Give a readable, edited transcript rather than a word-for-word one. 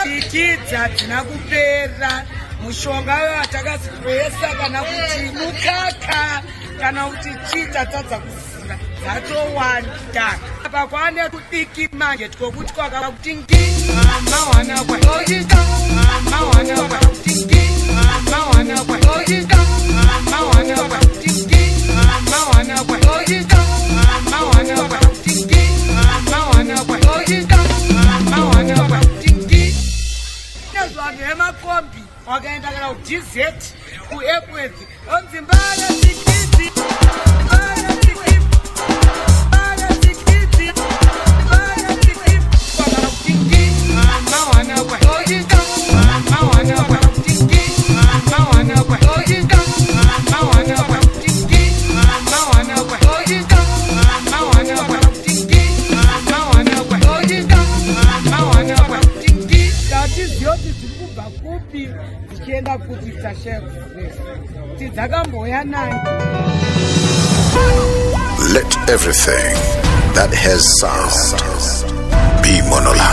Tsikidzi hadzina kupera. Mushonga watakaspresa kana kuti mukaka kana kuti chii tatadza kuziva, dzatowanda. Apa kwane kudiki manje twokuti kwakakuti ngi mama wana kwa mama wana kwa ngi mama wana kwa mama wana kwa ngi mama wana kwa mama wana kwa ngi mama wana kwa mama wana kwa ngi. Nezvanhu vemakombi wakaenda kana kuDZ, kuEpworth, onzi mbaya tsikidzi, mbaya tsikidzi, mbaya tsikidzi, mbaya tsikidzi, kwakakuti ngi mama wana kwa mama wana kwa ngi mama wana kwa mama wana kwa ngi mama wana kwa mama wana kwa ngi mama wana kwa mama wana kwa ngi. Tatiziva kuti dziri kubva kupi, dzichienda kupi. Tashaya kuti dzakamboya nani. Let everything that has sound be monolite.